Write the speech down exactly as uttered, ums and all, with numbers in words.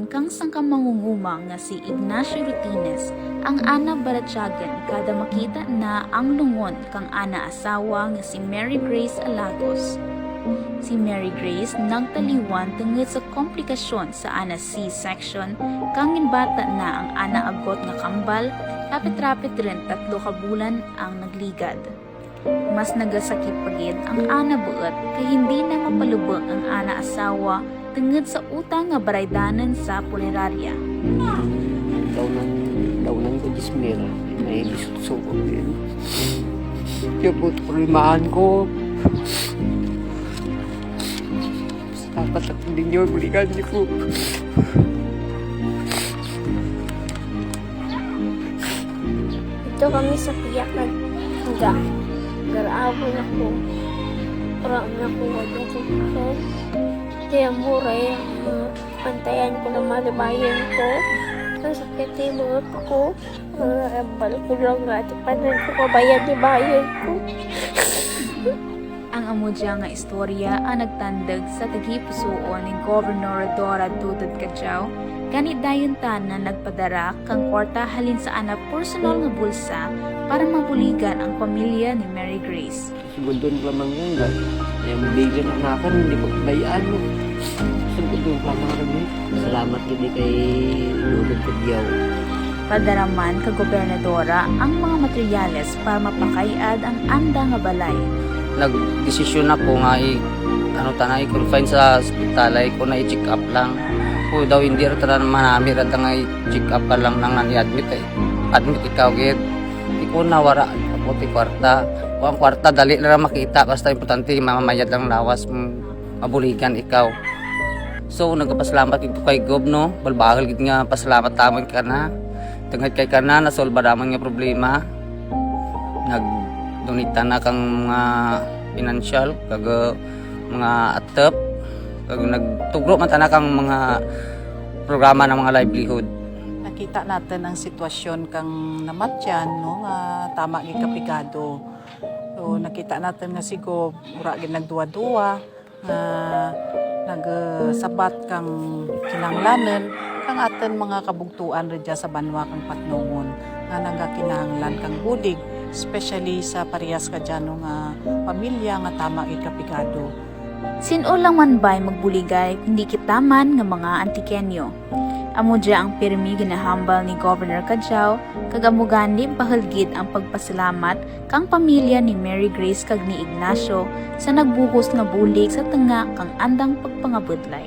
kang sangka mangunguma nga si Ignacio Rutines, ang ana baratyagun kada makita na ang lungon kang ana asawa nga si Mary Grace Alagos. Si Mary Grace nagtaliwan tungud sa komplikasyon sa ana C-section, kang ginbata na ang ana agot nga kambal, rapit-rapit run tatlo ka bulan ang nagligad. Mas nagasakit pa gid ang ana buut kay hindi na mapalubung ang ana asawa tungud sa utang nga baraydanun sa punerarya. Daw nan, daw nan ko dismira, may bisutso ko din. Kaya po, problemahan ko. Dapat ako din yun, bulikan niyo po. Ito kami sa piyak nga ga. Garaabon ako. Wara man ako wadya ko. Kaya mura yung, uh, pantayan ko na malibayan ko. Ang sakit yung mga ko. Uh, ang balik ko lang nga, ati pa na ko mabayad ni bayan ko. Ang amo dya nga istorya ang nagtandug sa tagipusuon ni Governor Rhodora Dodod Cadiao, gani dayon tana nagpadara kang kwarta halin sa ana personal nga bulsa para mabuligan ang pamilya ni Mary Grace. Sugudon ko lamang yan, ga. Kaya mabigan ang akan, hindi ko kabayaan mo. Sugudon ko lamang kami. Salamat gid kay Dodod Cadiao. Padara man ka gobernadora ang mga materyales para mapakay-ad ang anda nga balay. Nagdesisyon ako nga i-, ano tana, i-confine sa ospital, ay ko na i-check up lang. Ako daw, hindi ra tana manami ra tana nga i-check up ka lang nang nani admit, eh. Admit ikaw gid. Di ko na wara ako ti kwarta. Kung ang kwarta, dali na lang makita. Basta importante, mamamayad lang lawas, mm, mabuligan ikaw. So, nagapasalamat gid ko kay Gob, no? Bahul-bahul gid nga pasalamat namun kana. Tungud kay kana, nasolba namun nga problema. Nag-donate tana kang mga financial, kag mga atup, kag nagtugro man tana kang mga programa ng mga livelihood. Nakita natun ang sitwasyon kang namatyan, no, nga tama gid ka pigado. So, nakita natun nga si Gob, wara gid nagduwa-duwa, nga nagsabat kang kinahanglanun kang atun mga kabugtuan rugya sa banwa kang Patnongon nga nagakinahanglan kang bulig, especially sa parehas kadya, no, nga pamilya nga tama gid ka pigado. Sin-o lang man bay magbuligay kundi kita man nga mga Antiqueño. Amo dya ang pirmi ginahambal ni Governor Cadiao, kag amo gani bahul gid ang pagpasalamat kang pamilya ni Mary Grace kag ni Ignacio sa nagbuhos nga bulig sa tunga kang andang pagpangabudlay.